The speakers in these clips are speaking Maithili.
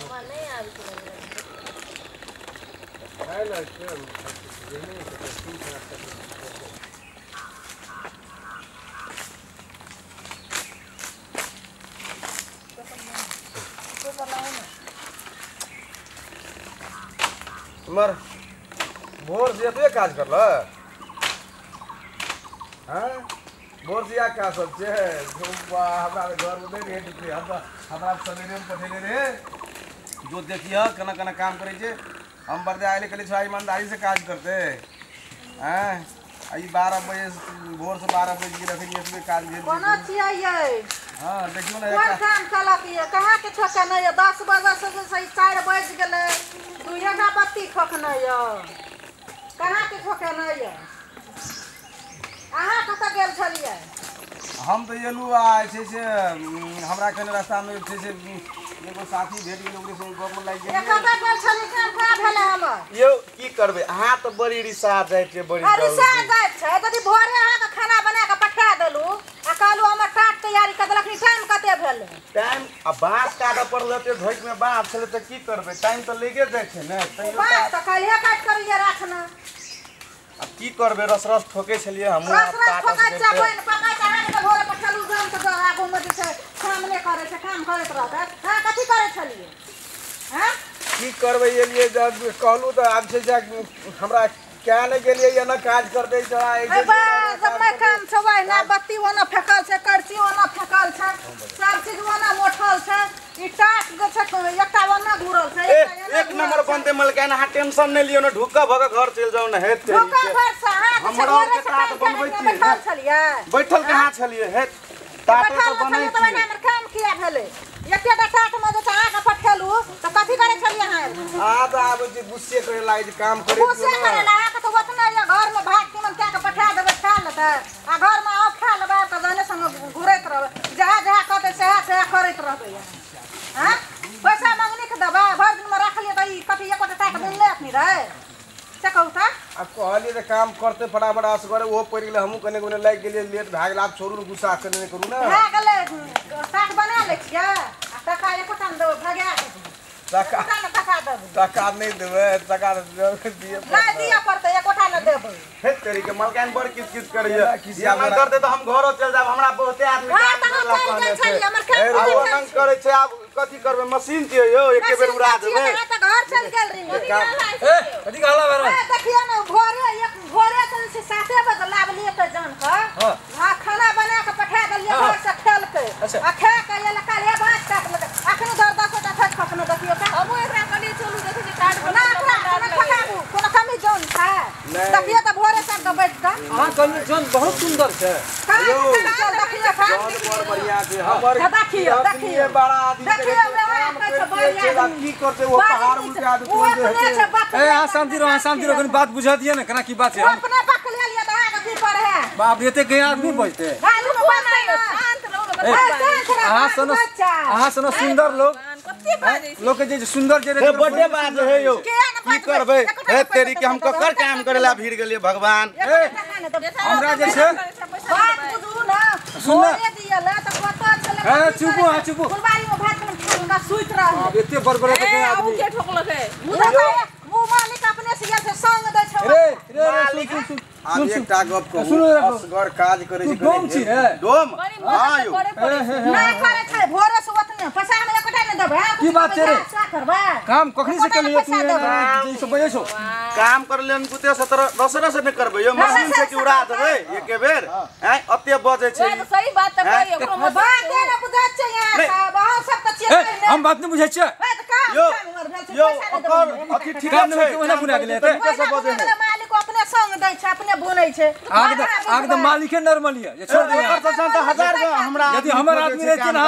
हमरा नहीं आबि छै। मर भोर से एतबे काज करल। हाँ भोर से या का सब छै हमरा घर में नहीं रहे ढुकले। हम हमरा सवेरे में पठेले रहे जो देखिए केना केना काम करे छै। हम बर्दे आइले कहले छौ ईमानदारी से काज करते हैं। आई 12 बजे भोर से 12 बजे के रखनी एतबे काज भेल। कोना छियै यै? हां देखियो ना कोन काम चलत यै? कहाँ के ठोकने यै? 10 बजे से 4 बज गेलै, दुइएटा बत्ती ठोकने यै। कहाँ के ठोकने यै? अहाँ कतऽ गेल छलियै? हम तऽ एलहुँ आ जे छै से हमरा कने रास्तामे जे छै से एगो साथी भेट गेल, ओकरे संग गप लागि गेल। कतऽ गेल छलियै? काम खराब भेलै हमर। यौ की करबै, अहाँ तऽ बड़ी रिसा जाइ छियै, बड़ी रिसा जाइ छै। यदि भोरे अहाँके खाना बना कऽ पठा देलहुँ आ कहलहुँ हमर टाट तैयारी कऽ देलक, टाइम कते भेलै? टाइम आ बाँस काटऽ पड़ल, एते ढोकमे बाँस छलै तऽ की करबै, टाइम तऽ लगिए जाइ छै ने। तैयो बाँस तऽ काल्हिए काटि कऽ राखना। आब की करबै, रस रस ठोकै छलियै हमहूँ। रस रस ठोकै छै, पानि पकाइ छै। अहाँके भोरे पठेलहुँ जन तऽ आगूमे जे छै सामने करै छै, काम करैत रहतै। अहाँ कथी करै छलियै? हँ की करबै, एलियै जब कहलहुँ तऽ आब छै जे हमरा क्या नहि गेलियै एना काज करतै। काम छै ओहिना, बत्ती ओना फेकल छै, करची ओना फेकल छै, सब चीज ओना मोठल छै। ई टाट जे छै एकटा ओना घुरल छै। एक नंबर बनते मलकाइन, अहाँ टेंशन नहि लियौ ने, ढुक्का भऽ कऽ घर चलि जाउ ने। हेतै ढुक्का घर से अहाँ हमरा के टाट बनबै छियै? बैठल छलियै? बैठल कहाँ छलियै? हे टाट तऽ बनै छै। हमर काम किया भेलै? एतेटा टाटमे जे छै अहाँके पठेलहुँ तऽ कथी करै छलियै अहाँ? अहाँ तऽ आबै छी गुस्से करे लागै छै, काम करे गुस्से करे ला। अहाँके तऽ ओतना यऽ, घरमे भात तीमन कए कऽ पठा देबै, खा लेतै आ घरमे आउ खा लेबै तऽ जने संग घुरैत रहबै, जहाँ जहाँ कहतै सएह सएह करैत रहबै। हँ पैसा मङ्गनी के देबै, भरि दिनमे रखलियै तऽ ई कथी एकोटा टाक बुनले अखनी रहै से कहू तऽ? आब कहलियै तऽ काम करते फटाफट असगरे, ओहो पड़ि गेलै, हमहूँ कने कने लागि गेलियै, लेट भए गेल। आब छोड़ू ने, गुस्सा कने नहि करू ने। भए गेलै, टाक बना लै छियै आ टका एकोटा नहि देबै, भगा टका टका देबै। टका नहि देबै? टका दिअ नहि दिअ पड़तै, एकोटा नहि देबै। हे तेरी के मलकाइन बड़ किच किच करैया। एना करतै तऽ हम घरो चलि जायब, हमरा बहुते आदमी काम करै ला कहने छै। आब ओना करै छै, आब कथी करबै, मशीन छियै यौ, एके बेर उड़ा देबै। अहाँ तऽ घर चलि गेल रहियै। ए कथी कहला बारा? देखियौ ने, भोरे एक भोरे तऽ 7 बजे लाबलियै तऽ जान कऽ हाँ खाना बना कऽ पठा देलियै, घर से खेलकै आ खा कऽ एलै काल्हि बाँस काटलकै। अखन दर 10 टा ठोकि खसने देखियौ तऽ। हमहूँ एकरा कहलियै चलू देखै छियै टाट ना एकरा ठकाबू, कोनो कमी जौन छै? देखियौ तऽ भोरे सब कऽ बैठ कऽ अहाँ कहलियै जौन बहुत सुन्दर छै। देखियौ जौन बड़ बढ़िया छै हमर। देखियौ देखियौ बड़ा आदमी की करतै, ओ पहाड़ उल्टा ए अहाँ शांति रहो, अहाँ शांति रहो, कनी बात बुझा दिअ ने केना की बात छै। अपने बक ले लिअ तऽ अहाँके की पर है? बाप रे, एते के आदमी बजतै? अहाँ सन सुन्दर लोग लोग के जे सुन्दर जे हे बड्डे बात है यौ, की करबै। हे तेरी के हम ककर काम करे ला भीड़ गेलियै भगवान। हमरा जे छै बात बुझू ना, भोरे दियल तऽ कतऽ छलै? ए चुपू, अहाँ चुपू। फुलबाड़ी में भात में सुति रहै। एते बड़बड़ के आदमी के ठोकलकै? मुँह मालिक अपने से गेल छै, संग दै छै। रे रे रे सुन सुन आब एकटा गप कहू, असगर काज करै छै। डोम छी रे डोम? हां यौ नहि करै छै, भोरे से ओतने पैसा हम एकोटा नहि देबै। की बात छै रे? करबै काम कखनी से केलियै तू? ई सब बजै छौ काम करले न कुते 17 10 रस नहि करबै यौ, मशीन से की उड़ा देबै एके बेर? हैं अते बजै छै। सही बात तऽ कहियो, ओकरो बात नहि बुझै छै यहाँ साहब, अहाँ सब तऽ छियै। हम बात नहि बुझै छियै यौ। यौ ओकर अथी ठीक छै, ओहिना बुना गेलै एते कैसे बजै है? मालिक अपने संग दै छै, अपने बुनै छै। आग तऽ मालिके नॉर्मल ये, जे छोड़ दियौ। ओकर तऽ 1000 हमरा यदि हमर आदमी रहतियै ना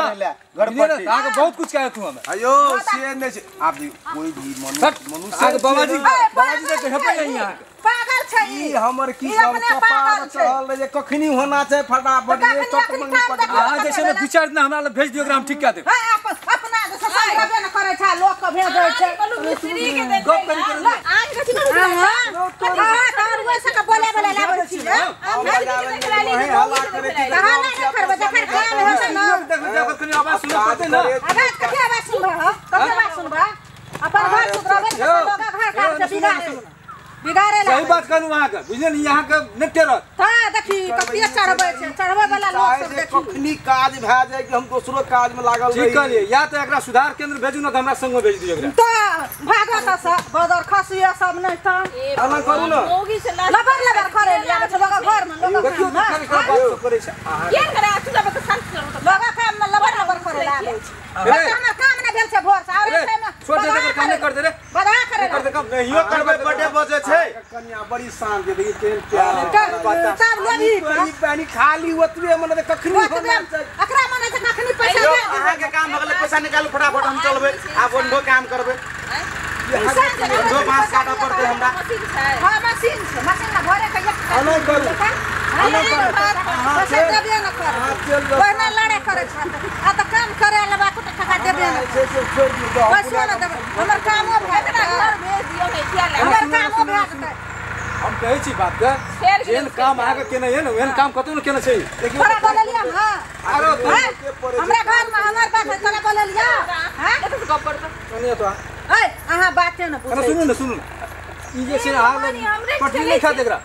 घर पर आगे बहुत कुछ कहे तू हमें। अयो से नहि छै, आब कोई भी मनुष्य आगे बाबाजी बाबाजी के हेपै नहीं यहाँ पागल छै ई हमर की सब कपार चढ़ल रहे, कखनी होना छै फटाफट ये चट मंगी पट। अहाँ जे छै ने 2-4 दिन हमरा लग भेज दियौ, ओकरा हम ठीक कए देब। अपना जे समझबे ने करै छै, लोक के भेजै छै। मिस्त्री के देखै गप करी करू। आज कथी करू? हां तोर वैसे के बोले बोले लाबै छी। हम कहाँ नहि करबै जखन काम हेतै ने। देखबै कनी आवाज सुनऽ पड़तै ने। आवाज कथी आवाज सुनबै? सुनबा कते बात सुनबा अपन घर सुधराबै लोग घर काम से बिगाड़े बिगाड़े सही बात कहलु अहाँ के बुझलियै ने यहाँ के नहि टेरत त देखी कते चढ़बै छै चढ़बै वाला लोग सब देखी कखनी काज भए जाय कि हम दोसरो काज में लागल रही। ठीक कहलियै या त एकरा सुधार केंद्र भेजू न त हमरा संग में भेज दियौ एकरा त भागत से बदर खसिया सब नहि त एना करू न मौगी से लबर लबर करे लिया छै लोग घर में लोग देखियौ त खाली बात सब करै छै केन करे तू जब के शांत करू त लोग काम में लबर लबर करे लागै छै हमर काम नहि भेल छै भोर से और रे छोड़ दे एकर काम नहि कर दे रे बदा करे कर दे काम नहियो करबै बड़े बजे छै कन्या बड़ी शांत है देखी केहन प्यार तब लोभी ई पानी खाली ओतबे मने कखनी होना चाही एकरा मने छै कखनी पैसा यौ अहाँ के काम भगले पैसा निकालू फटाफट हम चलबै आब ओन्हो काम करबै ओन्हो बांस काटऽ पड़तै हमरा। मशीन छै हां मशीन छै मशीन ना भरे के एक अना करू पैसा देबे न कर ओहिना लड़े करे छै आ त काम करे लेबा को टका देबे न से से छोड़ दियौ पैसो न देबे हमर कामो भए एकरा घर भेज दियौ ने किया ले हमर कामो भए जेतै। हम कहै छी बात के जेहन काम अहाँ के केने है ने ओहन काम कतौ ने केने छै। तोरा बोललियै हां आरो हमरा घर में हमर बात है तोरा बोललियै हां देखो गप पर कने तो ए अहाँ बाते न पूछै सुनू ने सुनू ई जे छै अहाँ पटनी नहि खा एकरा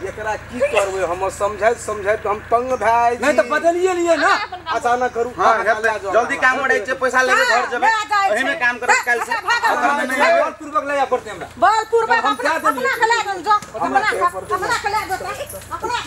एकरा की करबै हम समझाइत समझाइत हम तंग भए नहि त बदलिए लिए ना अचानक करू हां जल्दी काम बढ़ै छै पैसा लेके घर जेबै एही में काम करब काल से बलपूर्वक ले जा पड़तै हमरा बलपूर्वक अपना के ले जो अपना के ले जो अपना।